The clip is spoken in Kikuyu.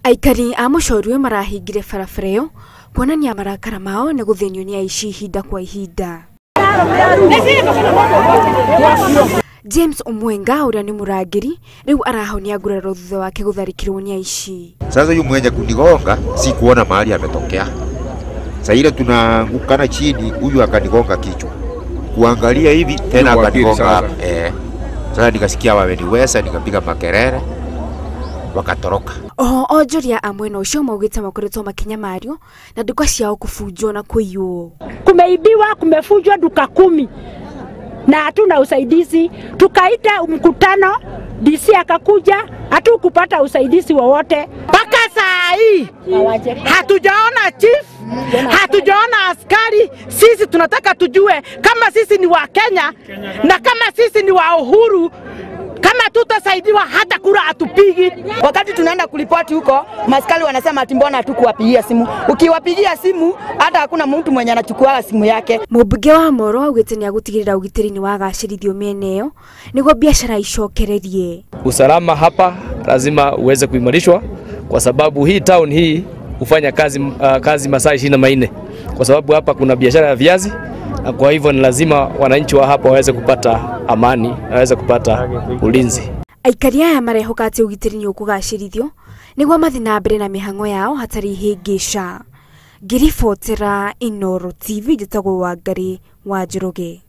Aikari a Mũcorwe marahingire barabara ĩyo kuonania marakara mao nĩ gũthĩnio nĩ aici ihinda kwa ihinda. James Omwenga ũrĩa nĩ mũrangĩri rĩu arahonia nguraro thutha wake gũtharĩkĩrwo nĩ aici. Sasa huyu mwenye kunigonga si kuona mahali ametokea. Sasa ile tunaangukana chini, huyu akanigonga kichwa. Kuangalia hivi tena akanigonga hapa. Sasa nikasikia wameniweza, nikapiga makelele wakatoroka. Oho onjoria a mwena ũcio maugĩte makoretwo makĩnyamario na nduka ciao kũbunjwo na kũiywo. Kumeibiwa, kumevunjwa duka 10 na hatuna usaidizi. Tukaita mkutano, DC akakuja, hatukupata usaidizi wowote. Mpaka saa hii hatujaona chief, hatujaona askari. Sisi tunataka tujue kama sisi ni wa Kenya na kama sisi ni wa Uhuru. Kama tutasaidiwa hata kura atupigi. Wakati tunaenda kulipoti huko, maskari wanasema ati mbona hatukuwapigia simu. Ukiwapigia simu hata hakuna mtu mwenye anachukua simu yake. Mũmbunge wa Moro augĩte nĩ agũtigĩrĩra ũgitĩri nĩ wagacĩrithio mĩena ĩyo nĩguo biacara icokererie. Usalama hapa lazima uweze kuimarishwa kwa sababu hii town hii hufanya kazi masaa 24, kwa sababu hapa kuna biashara ya viazi, na kwa hivyo ni lazima wananchi wa hapa waweze kupata amani, waweze kupata ulinzi. Aikari aya marehoka atĩ ũgitĩri nĩ ũkũgacĩrithio nĩguo mathiĩ na mbere na mĩhang'o yao hatarĩ ihĩngĩca. Ngĩribotera Inooro TV, njĩtagwo Wangari wa Njoroge.